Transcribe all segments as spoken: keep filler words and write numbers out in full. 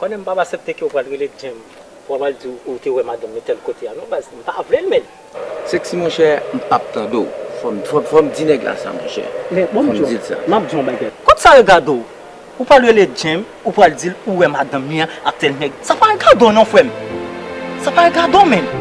Konnen m p ap aksepte ke w pral rele Djem, w pral di w te wè madanm li tèl kote a. Non, baz, m pa vle l, men. Sexy, monchè, m p ap tande w. Fò m, fò, fò m di nèg la sa, monchè. Men, bon, m di l sa. M ap di w yon bagay. Kot sa yo gade w? Ou pral rele Djem, ou pral di l ou wè madanm li an ak tèl nèg. Sa pa yon kado non, frè m. Sa pa yon kado, menm.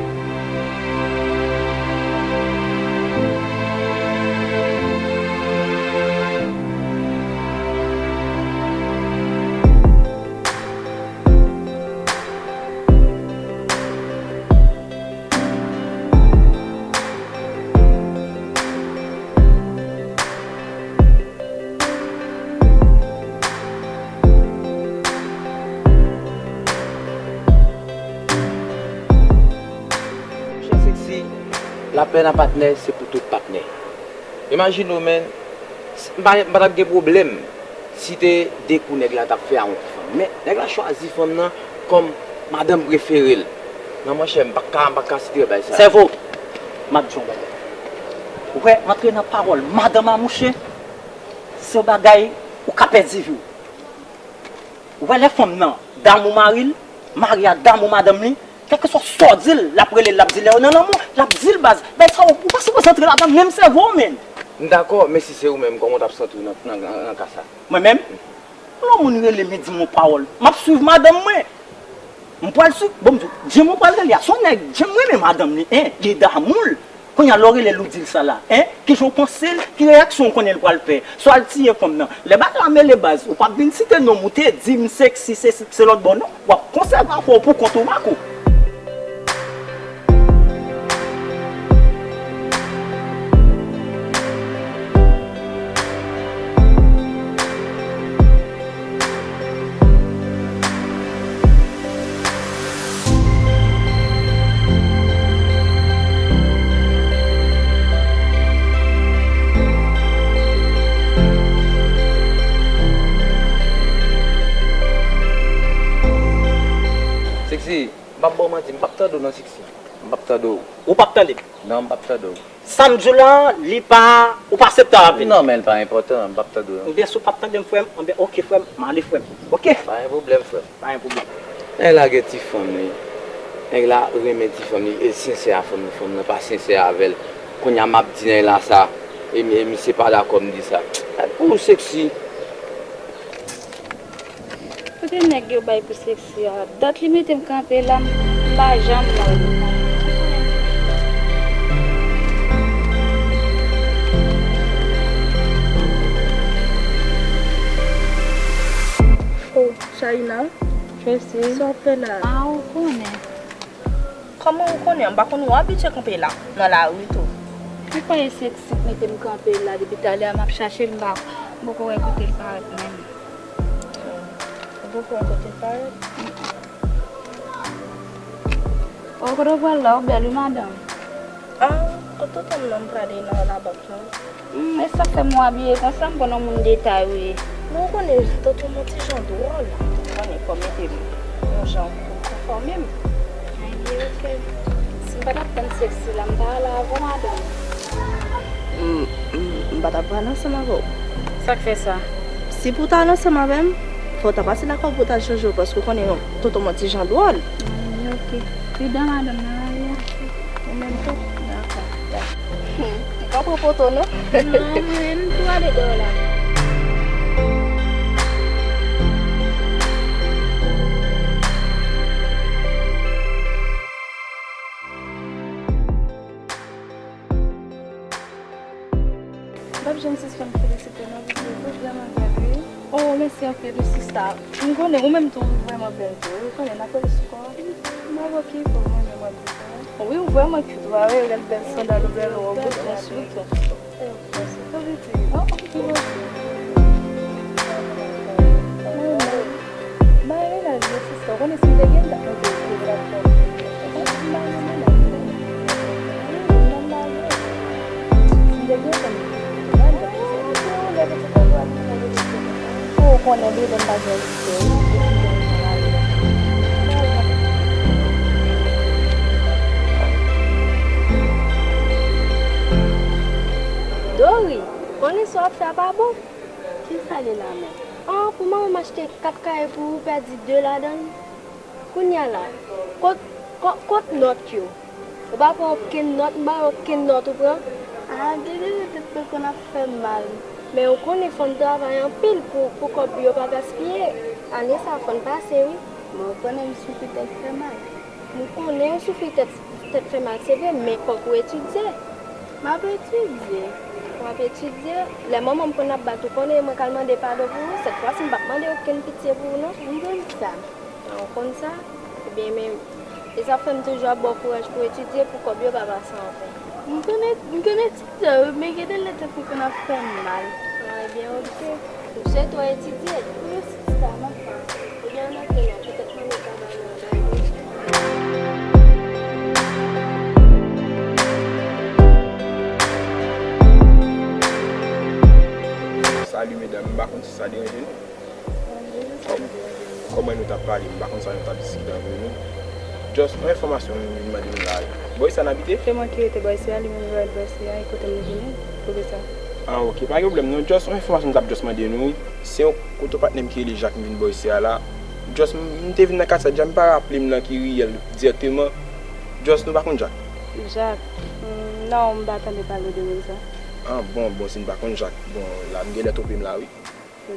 Monchè Sexy, lapè nan patnè se pou tout patnè. Imajine w, menn, m pa, m pa t ap gen pwoblèm si te de kou nèg la t ap fè a yon ti fanm. Men, nèg la chwazi fanm nan kòm madanm prefere l. Non, monchè, m pa ka, m pa ka site bagay sa. Sèvo, m ap di w yon bagay. Ou wè, antre nan pawòl madanm a mouche, se yon bagay ou ka pèdi vi w. Ou wè lè fanm nan damou mari l, mari a damou madanm li, kèlkeswa sa w di l, l ap rele l, l ap di lè yo nan lanmou, l ap di l baz. Bagay sa yo, ou pa sipoze antre ladan menm sèvo w, menn. M dakò, men si se ou menm, kòman w t ap santi w nan, nan, nan, nan ka sa? Mwen menm? Lè yon moun rele m, li di m yon pawòl, m ap swiv madanm mwen. M pral swiv, bon, m di w, Djem ou pral rele a, se yon nèg, Djem renmen madanm li, en, li damou l. Kounye a, lè w rele l, ou di l sa la, en, kijan w panse l, ki reyaksyon w konnen l pral fè? Swa l tiye fanm nan. Lè bagay la mele baz, ou p ap vin site non m, ou te di m Sexy, se, se lòt bò non. W ap konsève afè w pou kont ou, Marco. Sexy, m p ap ba w manti, m p ap tande w non Sexy. M p ap tande w. Ou p ap tande m? Non, m p ap tande w. Sa m di w la, li pa, ou pa aksepte avè l. Non, men l pa enpòtan, m p ap tande w non. Oubyen si w p ap tande m, frè m, oubyen, oke, frè m, m ale, frè m. Oke? Pa gen pwoblèm, frè m. Pa gen pwoblèm. Nèg la gen ti fanm li. Nèg la renmen ti fanm li, e l sensè a fanm nan, fanm nan pa sensè avè l. Kounye a m ap di nèg la sa, e mi-, e misye pa dakò m di sa. Gad pou ou Sexy. Kote nèg yo bay pou Sexy a? Dat li mete m kanpe la, m pa janm wè l. Oh, Shaïna. Tracy. Sa w ap fè la? Ah, ou konnen. Kòman ou konnen? M pa konn ou abitye kanpe la, nan lari tou. Ou kwè e Sexy k mete m kanpe la depi talè a m ap chache l, m pa, m poko wè kote l parèt menm. Ou poko wè kote l parèt? Oh, kote w pral la, ou bèl wi, madanm. Ah, kot tonton m nan? M prale nan labank lan. Hmm, e sa k fè m w abiye konsa, m konn yon moun detay ou ye. Men ou konnen tonton m yon ti jan dwòl. Ou konnen fò m mete m yon jan pou m konfòme m. Ebyen, oke. Si m pa t ap tann Sexy la, m ta al avè w, madanm. M, m, m pa t ap pral ansanm avè w. Sa k fè sa? Si pou w ta al ansanm avè m, fò w ta pase lakay w pou w ta al chanje w, paske w konnen tonton m yon ti jan dwòl. Ebyen, oke. Pridan, madanm, nan lari a. Ou menm tou? Dakò. Ou pa pran poto non? Non, mwen menm tou ale dèyè w la. M p ap janm sispann felisite w non, pitit, ou vrèman bèl wi. Oh, mèsi anpil wi sista. M konnen ou menm tou ou vrèman bèl tou. Ou konnen n ap rele sou kò. M ap oke pou mwen menm ap di sa. Wi, ou vrèman cute, ou pa wè, gad bèl sandal ou, bèl wòb ou, bouton sou tou. Mwen menm, mennaj mwen, sista, ou konnen si m te gen, m t ap mete l kote l ap fè. Ou konnen si m pa gen mennaj, m te gen. Si m te gen fanm, m t ap fè sa. Ou konnen, bebe, m pa gen respè wi. Dori, konnen sa w ap fè a pa bon. Kisa li la menm? Ah, pou manman m achte kat kaye pou ou pèdi de ladan l? Kounye a la, kot, kot, kot nòt yo? Ou pa pran okenn nòt, m pa wè okenn nòt ou pran. Ah, gade lè tèt mwen konn ap fè m mal. Men ou konnen fò n travay anpil pou, pou kòb yo pa gaspiye. Ane sa fò n pase, wi. Men ou konnen m soufri tèt fè mal. M konnen ou soufri tèt, tèt fè mal, se vre, men fòk ou etidye. M ap etidye. W ap etidye. Lè manman m konn ap bat ou, konnen mwen k al mande padon pou ou, sèt fwa si m p ap mande okenn pitye pou ou, non. M konn sa. Ah, ou konn sa? Ebyen, men, e sa fè m toujou ap ba w kouraj pou etidye, pou kòb yo pa pase anfen. M konn et-, m konn etidye, wi, men gen de lè tèt mwen konn ap fè m mal. Ah, ebyen, oke. M swete w etidye. Wi, sista, m ap fè. Ebyen, ann antre la, petèt manmi ka ba nou yon bagay. Salut, medam. M pa konn si sa deranje nou. Kòm, kòman nou t ap pale, m pa konn sa nou t ap diskite antre nou. Just yon enfòmasyon nou vin mande nou la. Bò isi a n abite? Se mwen ki rete bò isi a, li menm li rete bò isi a, e kote m vini, poukisa? Ah, ok, pa gen pwoblèm non. Just yon enfòmasyon m t ap just mande nou, wi. Se yon kote patnè m ki rele Jacques m vin bò isi a la. Just m, m te vin nan katye a deja, m pa raple m nan ki riyèl dirèkteman. Just nou pa konn Jacques? Jacques? Hmm, non, m pa tande pale de moun sa. Ah, bon, bon, si n pa konn Jacques, bon, la m genlè twonpe m la, wi.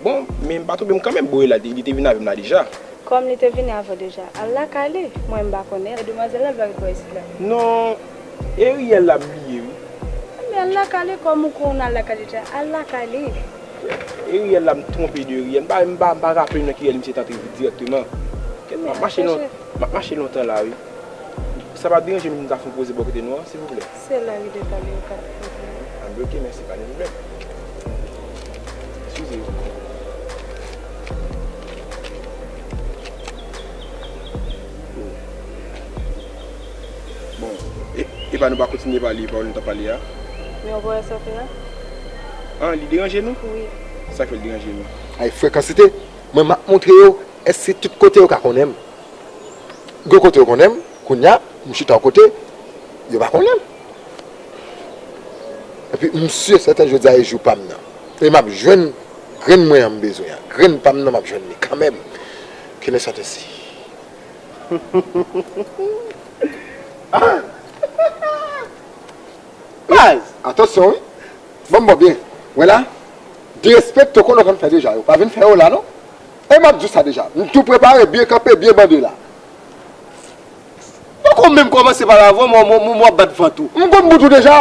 Bon, men m pa twonpe m kanmenm, bon, e la, li te vin avè m la deja. Kòm li te vini avè w deja, al lakay li. Mwen, m pa konnen. E demwazèl la, l pa ret bò isit la. Non, e riyèl la m bliye, wi. Men al lakay li, kòm ou konnen al lakay li deja, al lakay li. E riyèl la, m twonpe de riyèl. M pa, m pa, m pa raple m nan ki riyèl misye t antre dirèkteman. M ap mache lon-, m ap mache lontan la, wi. Sa p ap deranje nou pou n ta fè yon poze bò kote nou an, silvouplè? Se la ri de Tale yo ka te poze. Ah, bloke, mèsi, pa gen pwoblèm. Eskize. Bon, e, e pa nou pa kontinye pale pawòl nou t ap pale a? Men ou pa wè sa w fè a? Ah, li deranje nou? Wi. Sa k fè l deranje nou? Ay, frekansite, mwen m ap montre yo, èske tout kote yo ka konnen m? Gen kote yo konnen m, kounye a, m chita yon kote, yo pa konnen m. Epi, m si e sèten, jodi a e jou pa m nan. E m ap jwenn grenn mwen an m bezwen an. Grenn pa m nan, m ap jwenn li kanmenm. Kenny Saint-Ainsi. Baz! Atansyon, wi. Ban m ba w byen. Wè la, derespekte w konnen w konn fè deja yo. Pa vin fè yo la, non. E m ap di w sa deja. M tou prepare, byen kanpe, byen bande la. Poko menm kòmanse pale avè w, mwen, mwen, mwen, mwen ap bat vant ou. M konn bout ou deja.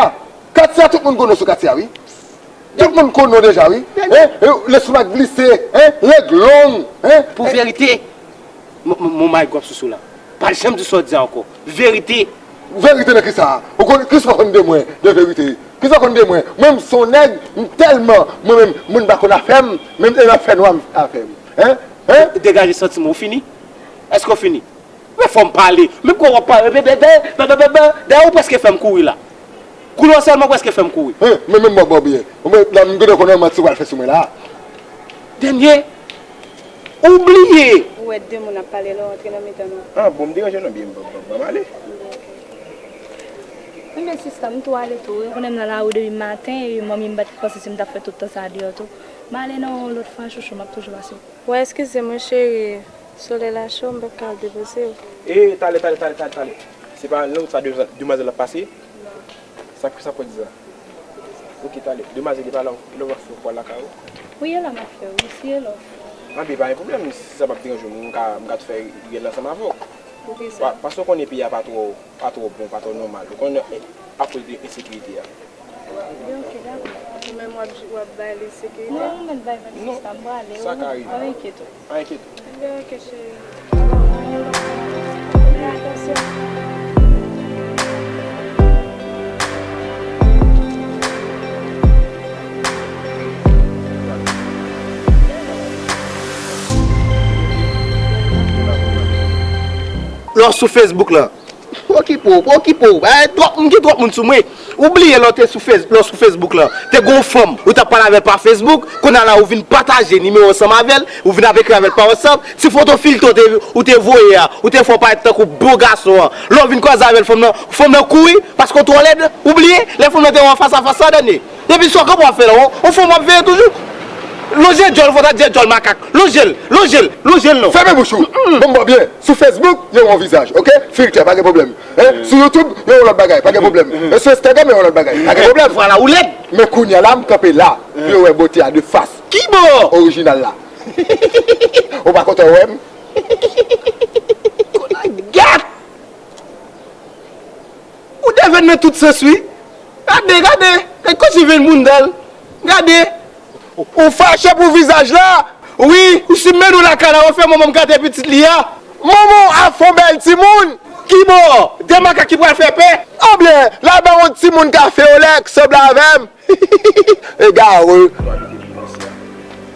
Katye a, tout moun konnen w sou katye a, wi. Tout moun konnen w deja, wi. Hein? E, lestomak glise, hein? Règ long, hein? Pou verite. Mon, mon, mon Mike, w ap souse w la. Pa janm di sa w di a ankò. Verite. Verite nan kisa? Ou konn, kisa w konn de mwen, de verite? Kisa w konn de mwen? Mwen, m se yon nèg, m tèlman, mwen menm, moun pa konn afè m, menm e nan fènwa m afè m. Hein? Hein? Degaje santiman, ou fini? Èske w fini? Men fò m pale. Menm kò w ap pale, dayè, dayè, dayè, ou prèske fè m kouri la. Koulè w sèlman prèske fè m kouri. Hein, men, men, men, bon, bon, byen. Mwen, la, m gentan konnen manti w pral fè sou mwen la. Dènye, ou bliye. Ou wè de moun ap pale lè w antre nan mitan nou. Ah, bon, m deranje non, byen, bon, bon, bon, m ale. Enben, sista, m tou ale tou, wi. Ou konnen m nan lari depi maten, e manmi m pa t panse si m t ap fè tout tan sa a deyò tou. M ale non, yon lòt fwa, chouchou, m ap toujou pase. Wè, eskize mwen, cheri. Solèy la cho, m p ap ka al depoze w. E, talè, talè, talè, talè, talè. Se pa nan wout sa demwazèl, demwazèl ap pase? Non. Sa, sa pou di sa? Ok, talè. Demwazèl, e pa la, e la w ap fè pou al lakay ou? Wi, e la m ap fè, wi, si e la w. Anben, pa gen pwoblèm, si sa p ap deranje w, m ka, m ka tou fè riyèl ansanm avè w. Poukisa? Pa, paske w konnen peyi a pa twò, pa twò bon, pa twò nòmal. Ou konnen, e, akoz de ensekirite a. Ebyen, ok, dakò. Ou menm w ap, w ap bay li sekirite? Non, ou mèt bay vant sista, m prale, wi. Sa ka rive. Pa enkyete w. Pa enkyete w. Ebyen, ok, cheri. Fè atansyon. Lè w sou Facebook la, okipe w, okipe w. Ay, twòp moun, gen twòp moun sou mwen. Ou bliye lè w te sou Face-, lè w sou Facebook la. Te gen yon fanm, ou t ap pale avè l pa Facebook, kounye a la ou vin pataje nimewo ansanm avè l, ou vin ap ekri avè l pa WhatsApp. Ti foto filtre w te, ou te voye a, ou te fè w parèt tankou bo gason an. Lè w vin kwaze avè l, fanm nan, fanm nan kouri, paske w twò lèd. Ou bliye, lè fanm nan te wè w fas a fas la, dènye. Depi sa w kanpe w ap fè la, yon, yon fanm w ap veye toujou. Lonje djòl, fò ta di djòl makak. Lonje l, lonje l, lonje l non. Fèmen bouch ou. Bon, bon, byen. Sou Facebook, yo wè yon vizaj, oke? Filtè, pa gen pwoblèm. Hein? Sou YouTube, yo wè yon lòt bagay, pa gen pwoblèm. E sou Instagram, yo wè yon lòt bagay, pa gen pwoblèm. Vwala, ou lèd. Men kounye a la, m kanpe la, pou yo wè bote a de fas. Ki bò? Orijinal la. Ou pa kontan wè m? Gad! Ou devèn nan tout sans, wi. Gade, gade. Gade kòm si vin mounn dèl. Gade. Ou fache pou vizaj la? Wi, ou si men nou lakay la, ou fè manman m gate pitit li a. Manman w a fon bèl timoun. Ki bò? De makak ki pral fè pè? Ebyen, l a bay yon timoun kafe olè k sanble avè m. Egare.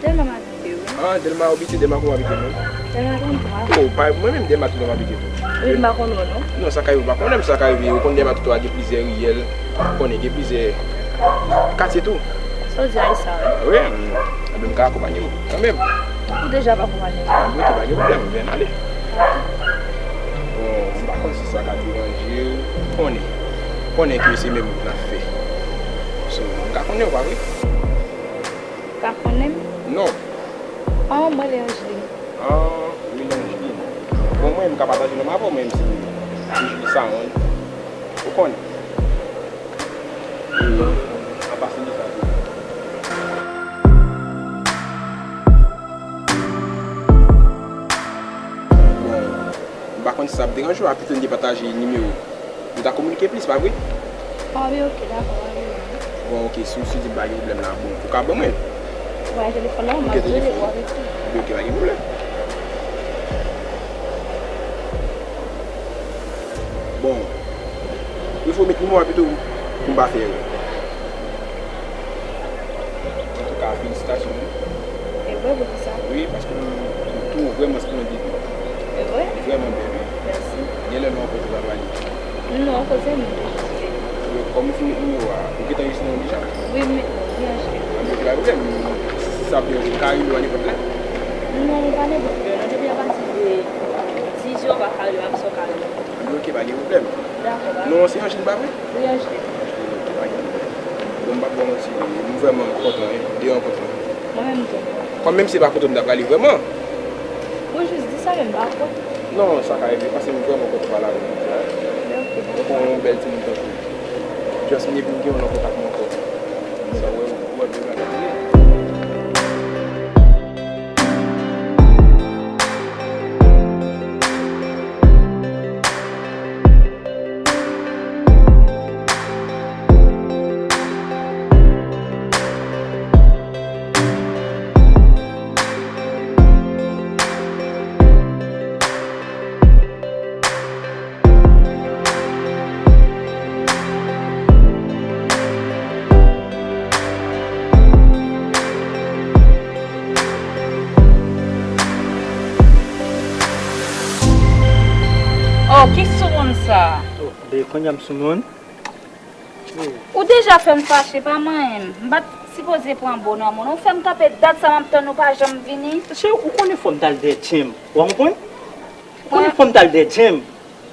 Dèlma m abite, wi. Ah, Dèlma w abite, Dèlma kote w abite menm? Dèlma trannntwa. Oh, pa, mwen menm Dèlma trannntwa m abite tou. Wi, m pa konn ou non. Non, sa ka rive, ou pa konnen m, sa ka rive. Ou konn Dèlma trannntwa gen plizyè riyèl, ou konnen gen plizyè katye tou. Sa w di a, e sa, wi. Wi, mm. Enben, m ka akonpanye w kanmenm. Ou deja ap akonpanye m. Enben, oke, pa gen pwoblèm, m vin ale. Bon, m pa konn si sa ka deranje w. Konnen. Konnen ke se menm wout n ap fè. So, m ka konnen w, pa vre? Ou ka konnen m? Non. Oh, mwen Leangeline. Ah, wi, Leangeline. Bon, mwen, m ka pataje non m avè w, menm si se Julie Saron. Ou konnen. E, an pasan de sa tou. Bon, m pa konn si sa ap deranje w, a pito n te pataje nimewo. Nou ta kominike plis, pa vre? Ah, wi, oke, dakò, pa gen pwoblèm. Bon, oke, si w, si w di m pa gen pwoblèm la, bon, ou ka ban mwen. Ou pa gen telefòn nan, m ap rele pou avèti w. Oke, oke, pa gen pwoblèm. Bon, prefere w met nimewo a pito pou m pa fè erè. Antouka, felisitasyon, wi. E vre, poukisa? Wi, paske m, m twouve w vrèman splendid, wi. E vre? Ou vrèman bèl, wi. Mèsi. Genlè nou rankontre pa pale. Non, kote nou? Wi, kòm ou fin met nimewo a, ou gentan rejistre non deja? Wi, m met non, byen jwe. Anben, oke, pa gen pwoblèm. Si sa ap deranje w, m ka rele w a nenpòt lè? Non, pa nenpòt lè, non. Depi apati de diz è, ou pa ka rele m, apre sa ou ka rele m. Anben, oke, pa gen pwoblèm. Dakò, pa. Non an se Angeline, pa vre? Wi, Angeline. Angeline, oke, pa gen pwoblèm. Bon, m p ap ba w manti, m vrèman kontan, wi, de rankontre nou. Mwen menm tou. Kòm menm si se pa foto m ta prale vrèman. Ou jis di sa, men m pa kwè. Non, sa ka rive, paske m vrèman kontan pale avè w jodi a. Mèsi. Ou konn yon bèl timoun tankou w. Just m te vin gen w nan kontak mwen ankò. Sa w wè, ou wè byen bagay yo ye. Oh, ki soumoun sa? Oh, be, kounye a m soumoun. Ou deja fè m fache, pa manyen m. M pa t sipoze pran bo nan men w, non. Ou fè m kanpe dat sa m ap tann ou pa janm vini. Cheri, ou konnen fò m t al dèyè Djem. Ou konprann? Ou konnen fò m t al dèyè Djem.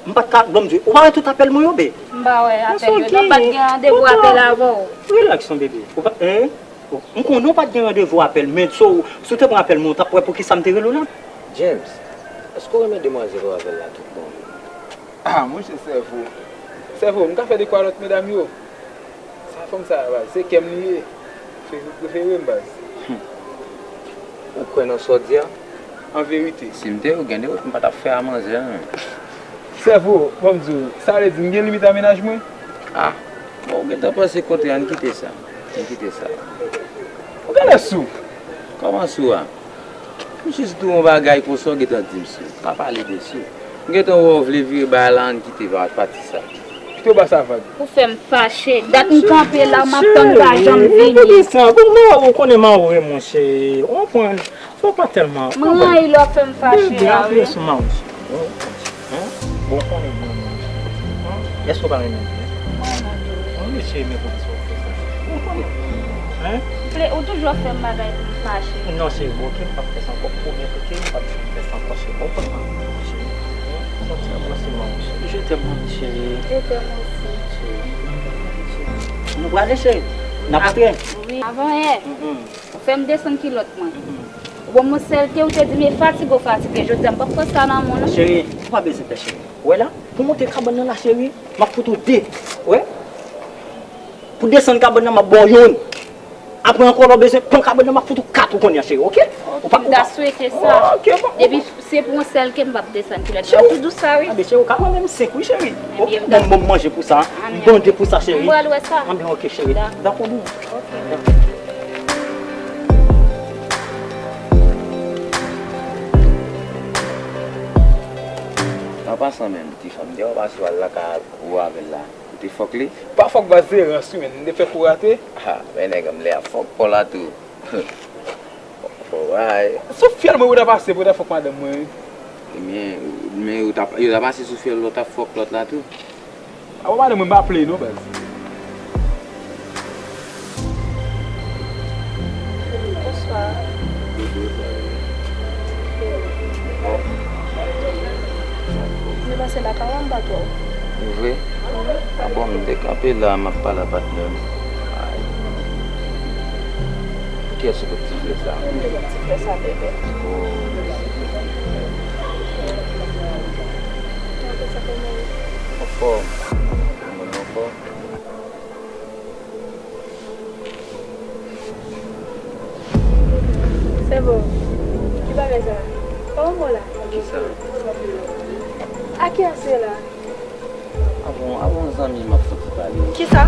M pa t ka, bon, m di, ou pa wè tout apèl mwen yo, be? M pa wè apèl yo, non, m pa t gen randevou apèl avè w. Relax non, bebe. Ou pa, hein? M konnen w pa t gen randevou apèl, men so, si w te pran apèl mwen, ou t ap wè poukisa m te rele w la. James, èske w renmen demwazèl w avè l la tout bon vre? Ah, monchè, sèvo. Sèvo, m ka fè de kwa lòt medam yo. Sa fanm sa a, baz, se kè m li ye. Fevri prefere m, baz. Hmm. Ou kwè nan sa w di a? An verite. Si m te ou, gen de wout m pa t ap fè a manzè, non. Sèvo, ban m di w, sa vle di m gen limit a mennaj mwen? Ah, bon, ou gentan panse kontrè, ann kite sa. Ann kite sa. Ou genlè sou. Kòman sou a? M jis di w yon bagay konsa, w gentan di m sou. Pa pale de sou. M gentan wè w vle vire bagay la, ann kite pa-, pati sa. Pito ba sa vag. Ou fè m fache. Dat m kanpe la, m ap tann ou pa janm vini. Monchè, ou konnen m anwo, monchè. Ou konprann? Fò w pa tèlman. M rayi lè w ap fè m fache a, wi. Bebe, ap rele sou mawon sou mwen. Hein? Bon, ou konnen m renmen w. Hein? Èske w pa renmen m byen? Mwen renmen w tou, wi. Yon mesye renmen pou ki sa w fè sa. Ou konnen m renmen w. Hein? Ou toujou ap fè m bagay pou m fache. Non, cheri, oke, m p ap fè sa ankò. Pwomèt, oke, m p ap janm fè sa ankò, cheri. Ou konn m renmen w, cheri. Hein? Kontinye pran swen mwen, cheri. Je t'aime, mon chéri. Je t'aime aussi. Cheri. Nou prale, cheri. N ap antre. Wi, avan yè, ou fè m desann kilòt mwen. Ou ban m yon sèl te, ou te di m e fatige w fatige. Jodi a, m p ap fè sa nan men w, non. Cheri, ou pa bezwen pè, cheri. Ou wè la, pou monte kabann nan la, cheri, m ap fout ou de. Ou wè? Pou desann kabann nan, m ap ba w youn. Apre ankò, lè w bezwen pran kabann nan, m ap fout ou kat ou konnen an, cheri, oke? Ou pa, ou pa. M ta swete sa. Oke, bon. Depi se pou yon sèl ke m p ap desann kilòt. Cheri. Ou dous sa, wi. Anben, cheri, ou ka ban m senk, wi, cheri. Oke, bon, bon, m manje pou sa. M bande pou sa, cheri. M pral wè sa. Anben, oke, cheri. Dakò, bon. An pasan menm, ti fanm, m te wè w pase w al lakay ou avè l la. Ou te fòk li? Pa fòk baz, se rans wi, men m te fè kou rate. Ha, men nèg an m lè a fòk paw la tou. Fò bay. Sou fyèl mwen ou ta pase pou ta fòk madanm mwen wi. Ebyen, men ou ta, yo ta pase sou fyèl lòt ap fòk lòt la tou. A bon, madanm mwen pa pleye non baz. Bonswa. Mwen pase lakay ou, m pa twò. Vre? A bon, m te kanpe la, m ap pale a patnè m. Ay. Pou kiyès ou pot ti flè sa? Mwen te pot ti flè sa, bebe. Oh. Anfòm. Mwen anfòm. Se bon. Ki bagay sa? Kòman w la? Kisa? A kiyès se la? A bon, a bon, zanmi m ap fouti pale. Kisa?